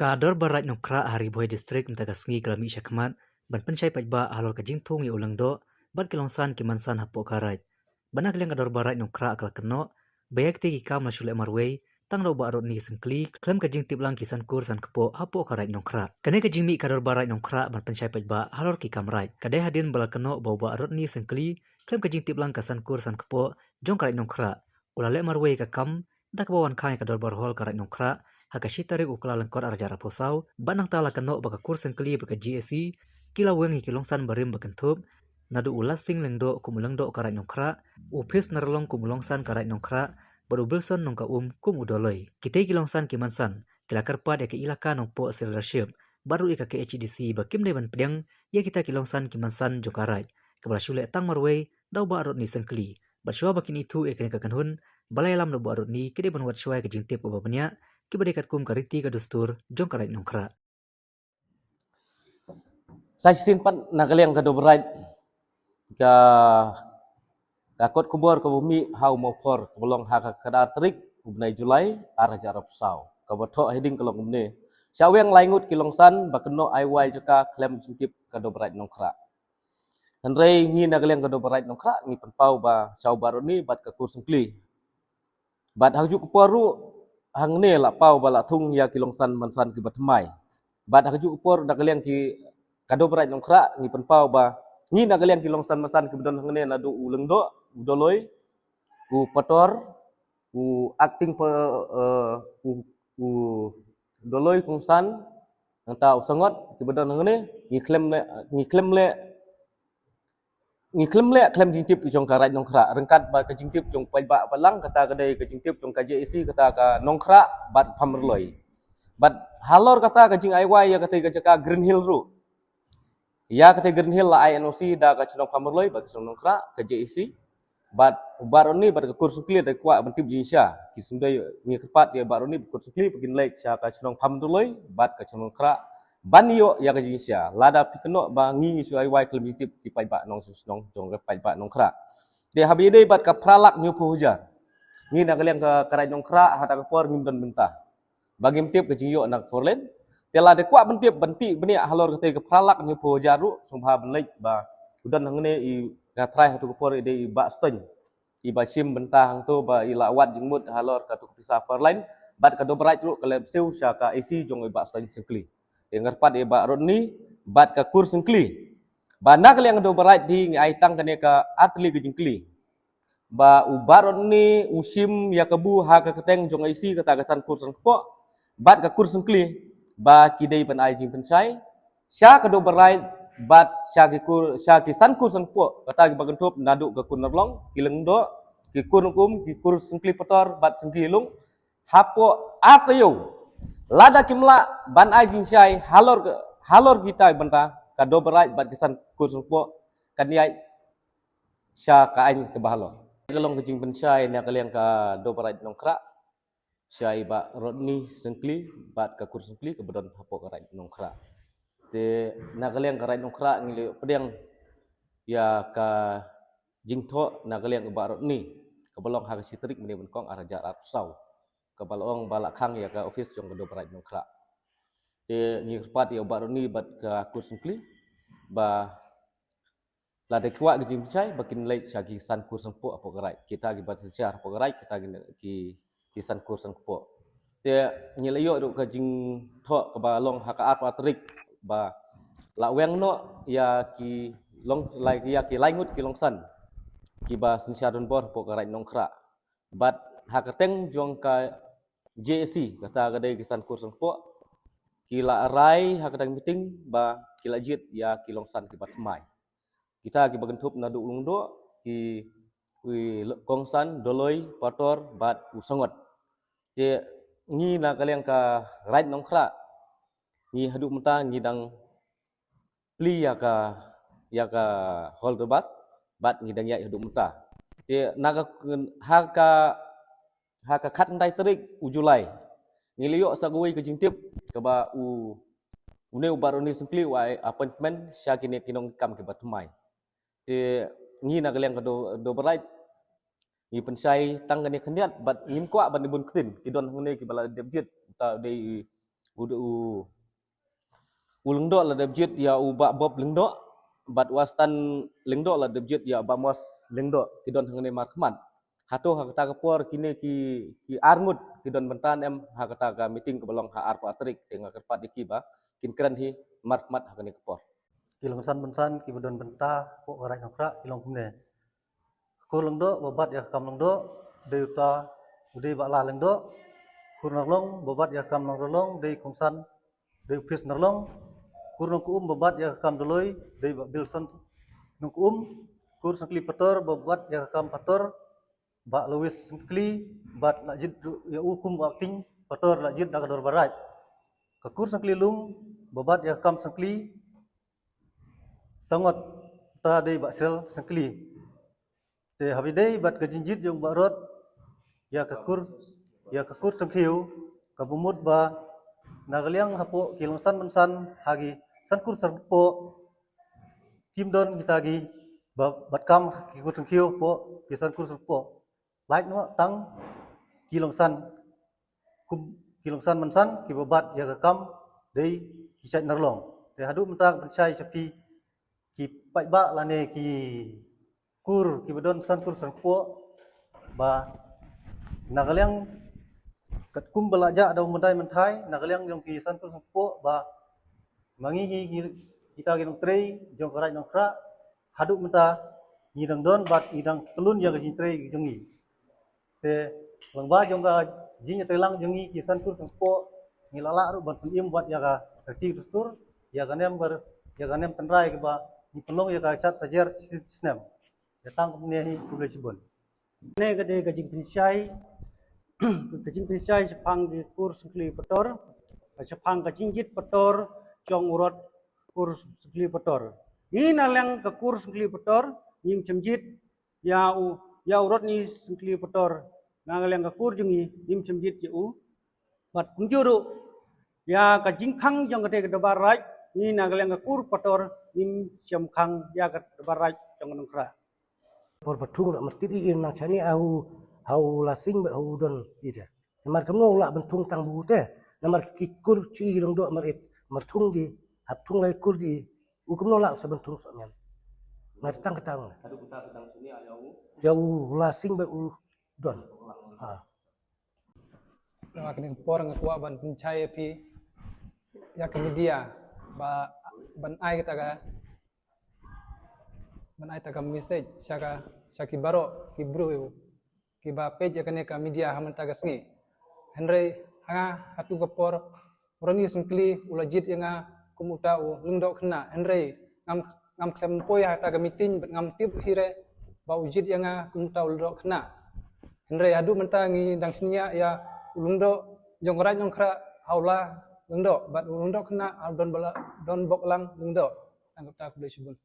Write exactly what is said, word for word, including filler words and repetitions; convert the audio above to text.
Ka Dorbar Raid Nongkhrah ha Ri Bhoi District mynta ka sngi ka la mih shakhmat ban pynshai paidbah halor ka jingthung ïa u lyngdoh bad ki longsan ki mansan hapoh ka raid. Bad na ka liang ka Dorbar Raid Nongkhrah ka la kynnoh ba ïa kitei ki kam la shu leh marwei tang da u Bah Rodney Syngkli khlem ka jingtip lang ki san kur san kpoh hapoh ka raid Nongkhrah. Kane ka jingmih ka Dorbar Raid Nongkhrah ban pynshai paidbah halor ki kam raid ka dei hadien ba la kynnoh ba u Bah Rodney Syngkli khlem ka jingtip lang ka san kur san kpoh jong ka raid Nongkhrah u la leh marwei ïa ka kam da kaba wan khang ïa ka Dorbar Hall ka raid Nongkhrah ha ka shi tarik u Kyllalyngkot ar hajar arphew saw. Bad nangta la kynnoh ba ka Kur Syngkli bad ka J A C ki la weng ïa ki longsan barim ba kynthup naduh u Lasing Lyngdoh kum u lyngdoh ka raid Nongkhrah, u Phis Narlong kum u longsan ka raid Nongkhrah bad u Bilson Nongkaum kum u Dolloi. Kitei ki longsan ki mansan ki la kyrpad ïa ka Elaka Nongpoh Sirdarship bad ruh ïa ka K H A D C ba kim dei ban pdiang ïa kita ki longsan ki mansan jong ka raid kaba la shu leh tang marwei da u Bah Rodney Syngkli. Bad shuwa ba kin ithuh ïa kane ka kynhun ba la ïalam da u Bah Rodney ki dei ban wad shuwa ïa ka jingtip kaba bniah kiba dei katkum ka riti ka dustur jong ka raid Nongkhrah. Sa shisien pat na ka liang ka Dorbar Raid ka ka kot khubor kaba mih ha u Mawphor kaba long ha ka khatar tarik u bnai July ar hajar arphew saw kaba thoh heading ka long kumne: Shah weng lai ngut ki longsan ba kynnoh ai wai jaka khlem jingtip ka Dorbar Raid Nongkhrah. Hynrei ngi na ka liang ka Dorbar Raid Nongkhrah ngi pynpaw ba sha u Bah Rodney bad ka Kur Syngkli. Bad ha kajuh ka por ruh hangne la paw ba la thung ïa ki longsan mansan kiba thymmai. Bad ha kajuh ka por na ka liang ki ka Dorbar Raid Nongkhrah ngi pynpaw ba ngi na ka liang ki longsan mansan kiba don hangne naduh u Lyngdoh, u Dolloi, u Pator, u Acting pa, eh, u, u Dolloi Kongsan, nangta u Sangot kiba don hangne ngi khlem leh, ngi khlem leh ngi khlem leh khlem jingtip jong ka raid Nongkhrah, ryngkat bad ka jingtip jong paidbah balang kata ka dei ka jingtip jong ka J A C kata ka Nongkhrah bad Pamrloi. Bad halor kata ka jingai wai ïa kata ka jaka Green Hill ruh, ïa kata Green Hill la ai N O C da ka chnong Pamrloi bad ka chnong Nongkhrah, ka J A C. Bad u Bah Rodney bad ka Kur Syngkli da kwah ban tip jingshisha. Ki sngewdei ngi kyrpad ïa Bah Rodney bad Kur Syngkli ba kin leit sha ka chnong Pamrloi bad ka chnong Nongkhrah ban ïoh ïa ka jingshisha. Lada phi kynnoh ba ngi ngi shu ai wai khlem jingtip ki paidbah nongshong shnong jong ka paidbah Nongkhrah. Te haba ïadei bad ka phra lak hynñiewphew hajar, ngi na ka liang ka, ka raid Nongkhrah ha kata ka por ngim don bynta ba ngim tip ka jingïoh na ka four lane. Te lada kwah ban tip ban tip bniah halor kata ka phra lak hynñiewphew hajar ruh sngewbha ban leit ba u don hangne i, nga trai ha kata ka por i dei i Bah Stoiñ, i ba shim bynta hangto ba i la wad jingmut halor kata ka pisa four lane. Bad ka Dorbar Raid ruh ka la siew sha ka A C jong i Bah Stoiñ Syngkli. Te nga kyrpad ïa Bah Rodney bad ka Kur Syngkli ba na ka liang ka Dorbar Raid hi ngi ai tang kane ka artylli ka jingkylli ba u Bah Rodney u shim ïa kabu ha ka kyrteng jong A C kata ka san kur san kpoh bad ka Kur Syngkli ba ki dei ban ai jingpynshai sha ka Dorbar Raid bad sha ki kur, sha ki san kur san kpoh kata kiba kynthup naduh ka Kur Narlong, ki Lyngdoh, ki Kur Nongkum, ki Kur Syngkli Pator bad Syngkli Lung hapoh ar taïew. Lada kim lah ban ai jingshai halor, halor kita bynta ka Dorbar Raid bad ki san kur san kpoh kan ïaid sha ka aiñ kaba halor. Ka long ka jingpynshai na ka liang ka Dorbar Raid Nongkhrah sha i Bah Rodney Syngkli bad ka Kur Syngkli kaba don hapoh ka raid Nongkhrah. Te na ka liang ka raid Nongkhrah ngi la ïoh pdiang ïa ka jingthoh na ka liang i Bah Rodney kaba long ha ka shi tarik mynne u Nyngkong ar hajar arphew saw, kaba la ong ba la khang ïa ka office jong ka Dorbar Raid Nongkhrah. Te ngi kyrpad ïa u Bah Rodney bad ka Kur Syngkli ba lada kwah ka jingpynshai ba kin leit sha ki san kur san kpoh hapoh ka raid. Kita kiba synshar hapoh ka raid kita ki, ki, ki san kur san kpoh. Te ngi la ïoh ruh ka jingthoh kaba long ha ka arphew tarik ba la weng noh ïa ki long, lai, ïa ki lai ngut ki longsan kiba synshar donbor hapoh ka raid Nongkhrah. Bad ha ka kyrteng jong ka J A C kata ka dei ki san kur san kpoh, ki la rai ha ka dang meeting ba ki la jied ïa ki longsan kiba thymmai. Kita kiba kynthup naduh u Lyngdoh, ki, ki Kongsan, Dolloi, Pator bad u Sangot. Te ngi na ka liang ka raid Nongkhrah ngi haduh mynta ngi dang plie ïa ka, ïa ka hall Dorbar bad ngi dang ïaid haduh mynta. Te na ka, ha ka, ha ka khatkhyndai tarik u July ngi la ïoh sa kawei ka jingtip kaba u, une u Bah Rodney Syngkli u ai appointment sha kine ki nongkam kiba thymmai. Te ngi na ka liang ka Dor-, Dorbar Raid ngi pynshai tang kane khyndiat bad ngim kwah ban ïa bun ktien, ki don hangne kiba la dep jied, uta u dei u, u, u Lyngdoh la dep jied ïa u Bah Bob Lyngdoh, bad u Astan Lyngdoh la dep jied ïa u Bah Mos Lyngdoh, ki don hangne markhmat. Hato ha kata ka por kine ki, ki arngut ki don bynta ne em ha kata ka meeting kaba long ha arphew tarik, te nga kyrpad ïa ki ba kin kren hi markhmat ha kane ka por. Ki long san bynsan kiba don bynta hapoh ka Raid Nongkhrah ki long kumne. Kur Lyngdoh ba bat ïa ka kam Lyngdoh, dei uta u dei Bah La Lyngdoh. Kur Narlong ba bat ïa ka kam Narlong, dei Kongsan, dei u Pis Narlong. Kur Nongkuum ba bat ïa ka kam Doloi, dei Bah Bilson Nongkuum. Kur Syngkli Pator ba bat ïa ka kam Pator, Bah Louis Syngkli, bad la jied ïa u kum u acting Pator, la jied da ka Dorbar Raid. Ka Kur Syngkli Lum ba bat ïa ka kam Syngkli, sangot ta dei Bah Srel Syngkli. Te haba ïadei bad ka jingjied jong Bah Rod ïa ka kur, ïa ka Kur Syngkhiew, kaba mut ba na ka liang hapoh ki long san bynsan ha ki san kur san kpoh, kim don kita ki ba bat kam ha ki Kur Syngkhiew hapoh ki san kur san kpoh. Lait noh tang ki long san, kum ki long san bynsan kiba bat ïa ka kam dei ki Shaid Narlong. Te haduh mynta ka pynshai sha phi ki paidbah lane ki kur kiba don san kur san kpoh, ba na ka liang katkum ba la jah da u myndai mynthai, na ka liang jong ki san kur san kpoh ba ma ngi hi ki, kita ki nongtrei jong ka Raid Nongkhrah, haduh mynta ngi dang don bad ngi dang tylun ïa ka jingtrei jong ngi. Te lyngba jong ka jingïatreilang jong ngi ki san kur san kpoh, ngi la lah ruh ban pynim bad ïa ka riti dustur, ïa ka niam bar, ïa ka niam tynrai kaba ngi pynlong ïa ka shad sajer shisnem. Te tang kumne hi, khublei shibun. Ne ka dei ka jingpynshai, ka jingpynshai shaphang ki Kur Syngkli Pator, shaphang ka jingjied pator jong u Rod Kur Syngkli Pator. Ngi na liang ka Kur Syngkli Pator ngim shym jied ïa u, ïa u Rodney Syngkli Pator. Na ka liang ka kur jong ngi ngim shym jied ïa u. Bad kumjuh ruh ïa ka jingkhang jong kata ka Dorbar Raid, ngi na ka liang ka Kur Pator ngim shym khang ïa ka Dorbar Raid jong ka Nongkhrah. Por ba thung ruh martit i, i nang shane ha u, ha u Lasing bad ha u Don i de. Namar kumno u lah ban thung tang ba u te. Namar ki kur shu i Lyngdoh mar it, mar thung ki, hap thung lai kur di. U kumno lah u sa ban thung soh mian. Mar tang ka tang. Haduh mynta ka dang shane ïa u, ïa u Lasing bad u Don. Ha. Namar kane ka por nga kwah ban pynshai ïa phi, ïa ka media, ba ban ai kata ka, ban ai kata ka message sha ka, sha ki baroh ki briew kiba peit ïa kane ka media ha mynta ka sngi. Hynrei ha nga, ha tu ka por, u Rodney Syngkli u la jied ïa nga kum uta u Lyngdoh khynnah. Hynrei ngam, ngam khlem poi ha kata ka meeting bad ngam tip hi re ba u jied ïa nga kum uta u Lyngdoh khynnah. Hynrei haduh mynta ngi dang shaniah ïa u Lyngdoh jong ka Raid Nongkhrah ha u La Lyngdoh bad u Lyngdoh khynnah ha u Don Bala-, Donboklang Lyngdoh. Tang katta, khublei shibun.